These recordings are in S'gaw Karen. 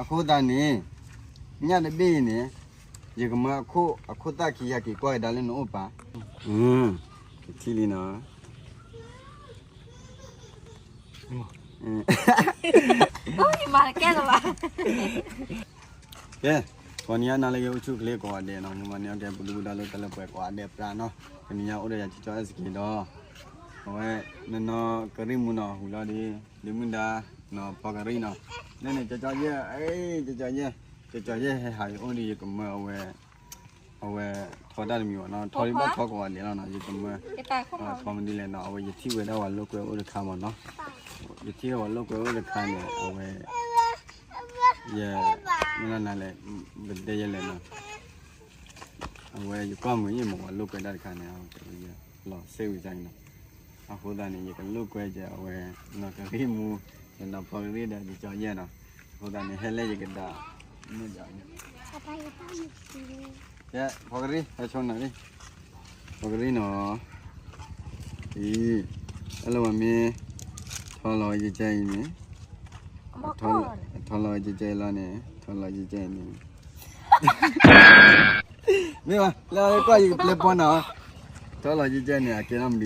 အဃိသတးန့ၣ် ညၣ်တဘ့ၣ်အံၤန့ၣ် ယကမၢအခိၣ် အခိၣ်သၣ်ခံ ဟဲက့ၤကွၢ်ကဒါလၢနအိၣ်ပၤ, ကထံၣ်လံနီၤ. ကဲ, ကိးနံၤအါနၤလၢကအိၣ်ဆူၣ်အိၣ်ချ့ကိးဂၤဒဲးနီၤ, မုၢ်မၤန့ၢ်အီၣ်ကဲ ပူၤဒုၣ်ပူၤဒါလၢတၢ်လၢပှဲၤကိးဂၤဒဲးပြးနီၤ, တနံၤညါအိၣ်ဒီးယၤကၠီကၠီအဲၣ်စက့ဒီး, အဝဲ နနီၢ်ကရံၣ်မူနီၤ ဟူးလီၤဒီး ဒုးမုၢ်ဒါ နီၢ်ဖီကရံၣ်နီၤ, လၢန့ၣ်ကၠီကၠီယဲၢ်, ကၠီကၠီယဲၢ်, ကၠီကၠီယဲၢ်ဟဲဟးယအိၣ်ဒီး ယကမၢအဝဲ အဝဲထီတၢ်တမံၤဘၣ်နီၤ, ထီဒံးဘၣ်ထီကိးဂၤဒဲးလီၤနီၤ, ယကမၢ ထီမနုၤလဲၣ်နီၤ, အဝဲယထံၣ်ဝဲဒၣ်ပှၤလိာ်ကွဲအိၣ်တခါမၢ်နီၤ, ယထံၣ်ဝဲပှၤလိာ်ကွဲအိၣ်တခါန့ၣ် အဝဲ ယ မနုၤလဲၣ် ပတဲယဲၢ်လဲၣ်နီၤ, အဝဲယကွၢ်မုာ်ယဲၢ်မၢ် ပှၤလိာ်ကွဲတၢ်တခါန့ၣ် လီၤစ့ဝံၤစၢ်အံၤနီၤ, အဃိသတးန့ၣ် ယကလိာ်ကွဲကဲအဝဲ နီၢ်ကရံၣ်မူ နီၢ်ဖီကရံၣ်ဒီးကၠီကၠီယဲၢ်နီၤ, အဃိသတးန့ၣ် ဟဲလဲၣ်ယကဒါ မုၢ်ဒီး ကဲ ဖီကရံၣ် ဟဲဆိနၤလံ, ဖီကရံၣ်နီၤ, အံၤ အဲၣ်လၢပှၤမ့ၢ် ထီလီၤဝဲကၠီကၠီအံၤန့ၣ်, ထီလီၤဝဲကၠီကၠီအံၤလီၤန့ၣ်, ထီလီၤကၠီကၠီအံၤန့ၣ် မ့ၢ်ဘၣ် လၢအဝဲကွၢ်ယကပျဲပီနၤ, ထီလီၤကၠီကၠီန့ၣ် အကဲထီၣ်မနုၤလီၤ, အကဲထီၣ်မနုၤလီၤ, အ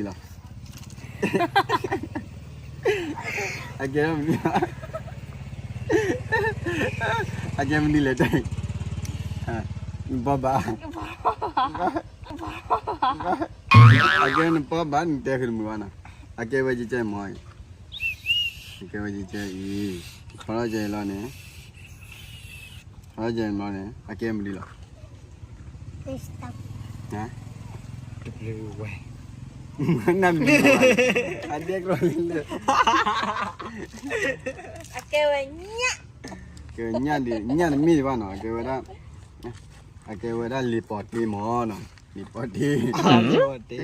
ကဲမနုၤလဲၣ်တၢ်အံၤ, နပီၢ်ဘၣ်, အကဲနပီၢ်ဘၣ် နတဲဃုာ်တမုာ်ဘၣ်နီၤ, အကဲဝဲကၠီကၠီမၢ်အံၤ, အကဲဝဲကၠီကၠီအံၤ, ထီလီၤကၠီအံၤလီၤန့ၣ် ထီကဲမီန့ၣ် အကဲမနုၤလီၤ, နမံၤဝဲ အဒဲကလီလၢ အကဲဝဲညၣ်, ကဲဝဲညၣ်ဒံး ညၣ်တမ့ၢ်ဒံးဘၣ်နီၤ, အကဲဝဲဒၣ် အကဲဝဲဒၣ်လံာ်ပီၤတ့မၢ်နီၤ, လံာ်ပီၤတ့,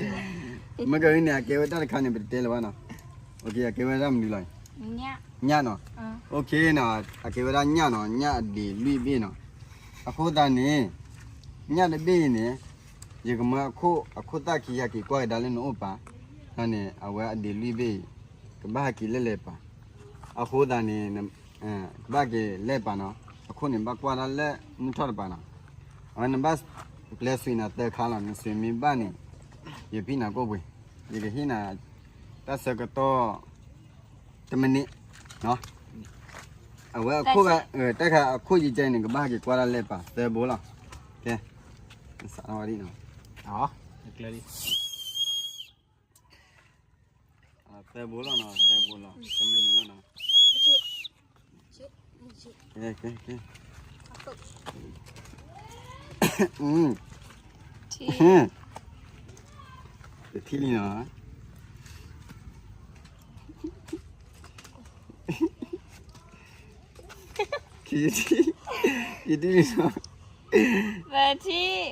မ့ၢ်ကန့ၣ် အကဲဝဲတၢ်တခါန့ၣ် ပတတဲလၢၤဘၣ်နီၤ, အကဲဝဲဒၣ်မနုၤလီၤ, ညၣ်နီၤ, အကဲဝဲဒၣ်ညၣ်နီၤ, ညၣ်အဒံးလွံၢ်ဘ့ၣ်နီၤ, အဃိသတးန့ၣ် ညၣ်တဘ့ၣ်အံၤန့ၣ် ယကမၢအခိၣ် အခိၣ်သၣ်ခံ ဟဲက့ၤကွၢ်ကဒါလၢနအိၣ်ပၤ, န့ၣ် အဝဲအဒံးလွံၢ်ဘ့ၣ်အံၤ ကဘၣ်ဟဲက့ၤလဲၣ်လဲၣ်ပာ်, အဃိသတးန့ၣ် ကဘၣ်က့ၤလဲၣ်ပာ်နီၤ, အခိၣ်န့ၣ် ဘၣ်ကွၢ်ဒၣ်လၢမုၢ်ထီၣ်တပၤနီၤ, အဝဲနဘၣ်ပျဲဆွံနၤသၢခါလီၤ, နဆွံမ့ၢ်ဘၣ်န့ၣ် ယဖံးနၤကိၣ်ပှ့ၤ, ယကဟ့ၣ်နၤ တၢ်ဆၢကတီၢ် တမံးနံး, အဝဲအခိၣ် တၢ်ခါအခိၣ်ယကဲန့ၣ် ကဘၣ်ဟဲက့ၤကွၢ်ဒၣ်လဲၣ်ပာ် သၢဘိလီၤ, ကဲ, စးထီၣ်ဝဲဒ်နီၤ, သၢဘိလီၤနီၤ, သၢဘိလီၤ, တမံးနံးလီၤနီၤ, ကဲ, ကဲ, ကဲ, တထံၣ်လံနီၤ, ခံထံၣ်, ခံထံၣ်လံနီၤ,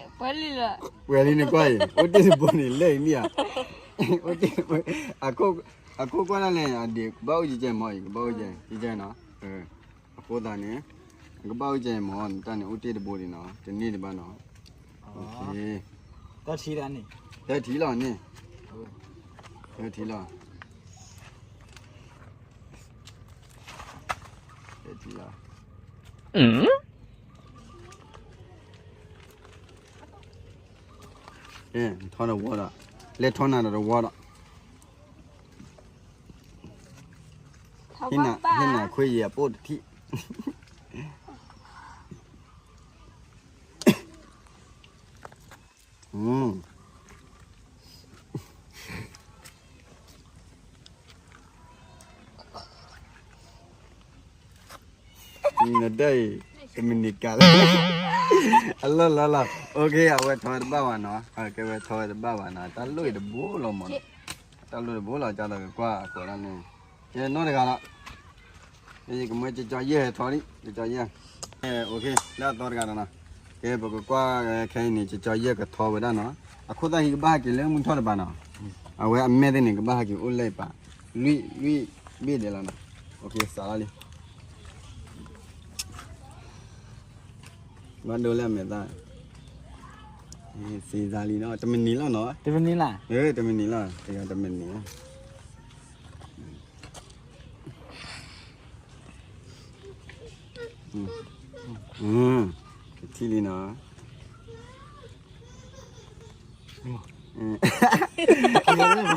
ပှဲၤလံလီၤ, ပှဲၤလံနကွၢ်အံၤ အိၣ်တ့ၢ်တဘိန့ၣ် လဲၣ်အံၤမ့ၢ်ဧါ, အိၣ်တ့ၢ်တဘိ, အခိၣ်ကွၢ်ဒၣ်လဲၣ် အဒံးကဘၣ်အိၣ်ကကဲမီၤအံၤ ကဘၣ်အိၣ်ကကဲနီၤ, အဃိသတးန့ၣ် ကဘၣ်အိၣ်ကကဲမီၤ နတၢ်န့ၣ် အိၣ်တ့ၢ်တဘိဒံးနီၤ တန့ၢ်ဒံးဘၣ်နီၤ, သၢထံလီၤန့ၣ်, သၢထံလီၤ, သၢထံလီၤ, ထီတဝီဒီး, လဲၤထီနၤဒီးတဝီဒီး, ဟ့ၣ်နၤခွ့ယဲၢ်အပိၢ်တထံၣ်, နဒၣ်အံၤ တမံးနံးကးလၢ အလီၢ်လီၢ်လီၢ်, အိၣ်ခ့ အဝဲထီဝဲတဘၣ်ဘၣ်နီၤ, ကဲဝဲထီဝဲတဘၣ်ဘၣ်နီၤ, တၢ်လိၣ်အံၤတဘိလီၤမး, တၢ်လိၣ်တဘိလီၤ ကၢ်လီၤကကွၢ်အဃိဒၣ်န့ၣ်, ကဲနီတဂၤလီၤ, ယကမၢကကီယဲၢ်ထီလံ, ကကီယဲၢ်, အိၣ်ခ့ လၢအသီတဂၤဒီးနီၤ, ကဲပကကွၢ်ခဲအံၤန့ၣ် ကကီယဲၢ်ကထီဝဲဒၣ်နီၤ, အခိၣ်သၣ်ဟံးကဘၣ်ဟဲက့ၤလၢမုၢ်ထီၣ်တပၤနီၤ, အဝဲအမဲာ်သ့ၣ်န့ၣ် ကဘၣ်ဟဲက့ၤအိၣ်လၢပာ်, လွံၢ်လွံၢ်ဘ့ၣ်ဒဲးလီၤနီၤ, အိၣ်ခ့ စးလီၤလံ ဘၣ်ဒိလၢအမဲာ်သၣ်, စံးစါလံနီၤ, တမံးနံးလီၤနီၤ, တမံးနံးလီၤ, တမံးနံးလီၤ, တမံးနံးလီၤ, တမံးနံးလီၤ, อืม ကထံၣ်လံနီၤ อืม ညါလၢမုၢ်ကီ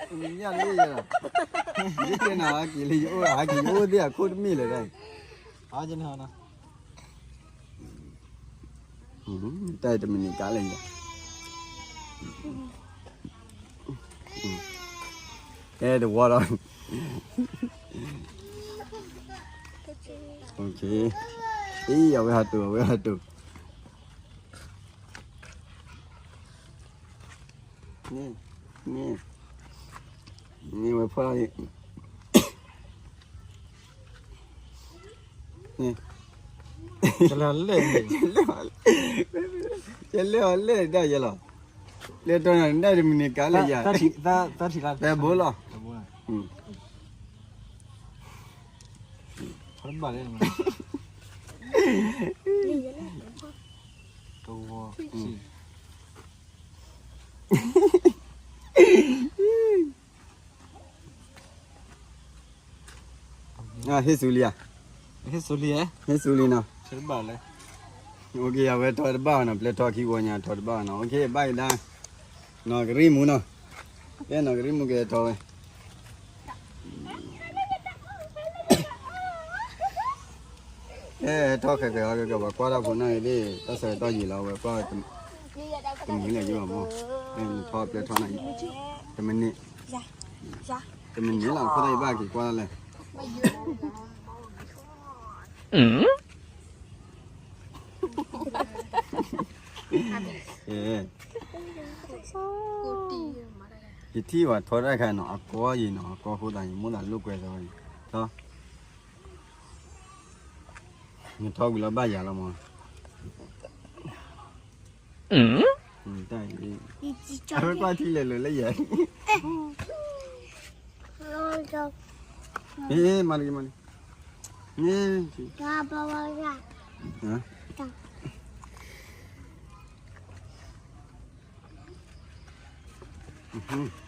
ၢ် ညါလၢယၤ ယကဲနၤဟးက့ၤလၢယအိၣ် ဟးက့ၤယအိၣ်သ့ၣ်အခိၣ်တမ့ၢ်လၢၤဒၣ် ဟးက့ၤနၤ တၢ်တမံၤန့ၣ်ကါလဲၣ်ယၤ ကဲတဝီဒီး အံၤ အဝဲဟးတိၢ် အဝဲဟးတိၢ် န့ၣ် န့ၣ် န့ၣ်ဝဲဖီၣ်လီၤ န့ၣ် ကလဲၤလဲၣ် ကလဲၤအီၤလဲၣ်ဒၣ်ယဲလီၤ လဲၤတီၤနၤဒၣ်တမံၤန့ၣ်ကါလဲၣ်ယၤ သၢထံၣ်လီၤ ဘၣ်လဲၣ် တဝီ ဟ့ၣ်ဆူလံဧါ ဟ့ၣ်ဆူလံ ဟ့ၣ်ဆူလံနီၤ အဝဲထီၣ်တဘၣ်နီၤ ပျဲထီၣ်ခံဂီၤညါထီၣ်တဘၣ်နီၤ ဘၣ်ကဒါ နီၢ်ကရံၣ်မူနီၤ ကဲနီၢ်ကရံၣ်မူကထီၣ်ဝဲ အဲ ထီၣ်ခဲကဲ ဟဲကဲကဲ ပှၤကွၢ်တၢ်ဖိနၢ်ဂ့ၤဒ် တၢ်ဆၢကတီၢ်ယံာ်လီၤ ဝဲကွၢ် တမံၤလၢယဘၣ်မး နထီၣ်ပျဲထီၣ်နၤ တမံၤန့ၣ် တမံၤန့ၣ်လီၤ အဃိသတးယဘၣ်က့ၤကွၢ်တၢ်လဲၣ် ယထံၣ်ဝဲထီၣ်တၢ်ခါနီၤ အကီယံၤနီၤ အကီအဃိသတး ယမိၣ်သးလိာ်ကွဲသီအံၤ ထီၣ် နထီၣ်ဝံၤလီၤဘၣ်ယၤလီၤမး တၢ်အံၤ အဝဲကွၢ်ထံလဲၤလိာ်လၢယဲ မၤလံ မၤလံ န့ၣ် မ့ၢ်လုၢ်ထံၣ်ဒုးဘၣ်ဝဲယၤ မ့ၢ်လုၢ်ထံၣ် လုၢ်ထံၣ်ဘၣ်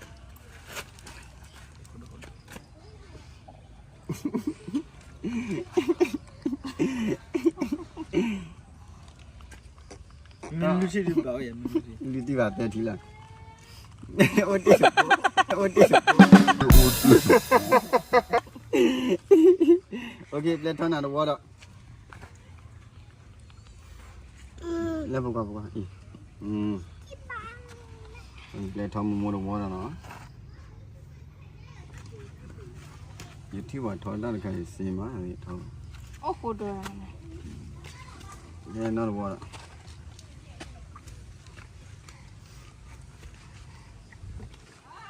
သၢထံလီၤ အိၣ်တ့ၢ် အိၣ်တ့ၢ် OK ပျဲထီၣ်နၤတဝီဒီး လၢပကွၢ်ပကွၢ်အံၤ ပျဲထီၣ်မိၢ်မိၢ်တဝီဒီးနီၤ ယထံၣ်ပှၤထီၣ်တၢ်တခါအံၤစ့မး ထီၣ် အိၣ်ဃိဒိၣ် ကဲနီၢ်တဝီ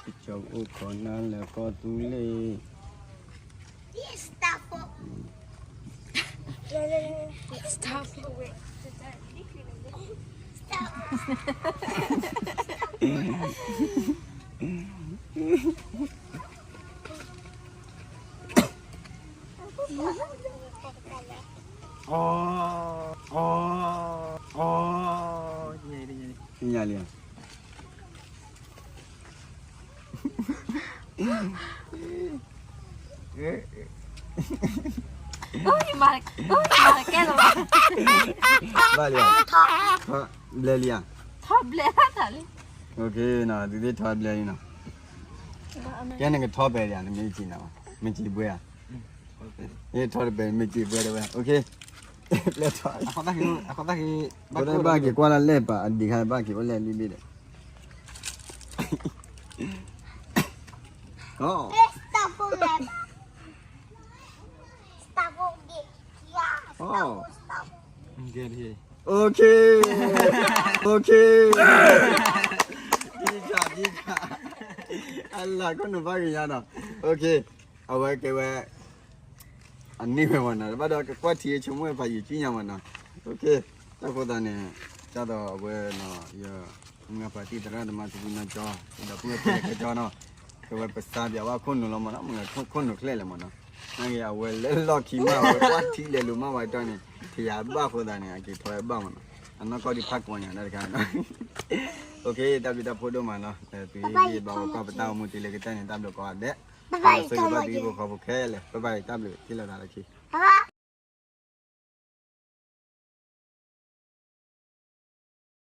ဒီး ကၠီအိၣ်ခိးနၤလၢကီၢ်သူလ့ၤ အီ အီ အီ ညါလံ ဘၣ်လံဧါ ဘျဲလံဧါ ထီၣ်ဘျဲလံ OK နီၤ သုသ့ၣ်ထီၣ်ဘျဲလံနီၤ ကဲနကထီၣ်ပဲာ်လံဧါ နမ့ၢ်စံးနၤဘၣ် မ့ၢ်စံးဘှဲဧါ ထီၣ်တပဲာ် မ့ၢ်စံးဘှဲတဲဝဲ OK ဘျဲထီၣ် ဘၣ်က့ၤကွၢ်လၢလဲၣ်ပာ်အဒံးခါ ဘၣ်က့ၤအိၣ်လဲၣ်လံဘ့ၣ်ဒီး OK OK ဒ်ခါ ဒ်ခါ အလၢ်ခိၣ်နူာ်ဘၣ်က့ၤညါနီၤ OK အဝဲကဲဝဲ အန့ၢ်ဝဲမနီၤ ဘၣ်ဒီးကကွၢ်ထံဆိကမိၣ်ဝဲဖးယံာ်ကံညါမနီၤ OK တၢ်ဃိသးန့ၣ် တၢ်ဒီးအဝဲနီၤ ယ မုၢ်ဂၢ်ဖါတံၢ်သရၣ်သမါတဝံနီၤကၠီ ဒီးပုၢ်ဝဲၢ်ခဲလၢာ်ခဲဆ့နီၤ ကဝဲပစါဘၣ်ဝဲခိၣ်နူာ်လီၤမနီၤ မုၢ်ဂၢ်ခိၣ်နူာ်ချဲလဲၣ်မနီၤ နာ်က့အဝဲလဲၤလီၢ်ခံမး အဝဲကွၢ်ထံလဲၤလိာ်မးဝဲတီန့ၣ် ထံၣ်ယၤဘၣ်ဃိသးန့ၣ် အက့ၤထီၣ်ဝဲဘၣ်မနီၤ အနီၢ်ကီၢ်ဒံးဖးကိးညါတၢ်တခါနီၤ OK တၢ်ဘျုးတၢ်ဖှိၣ်ဒိၣ်မးနီၤ သုးယဘၣ်ဝဲကွၢ်ပတၢ်အိၣ်မူတုၤလၢကတၢၢ်န့ၣ် တၢ်ဘျုးကိးဂၤဒဲး ဘၣ်ဘၣ် ယဆိကမိၣ်ဒ်ဖိဃီဖိခဲလၢာ် ဘၣ်ဘၣ် ယတၢ်ဘျုး ထံၣ်လိာ်သးလၢခံ, ဘၣ်ဘၣ်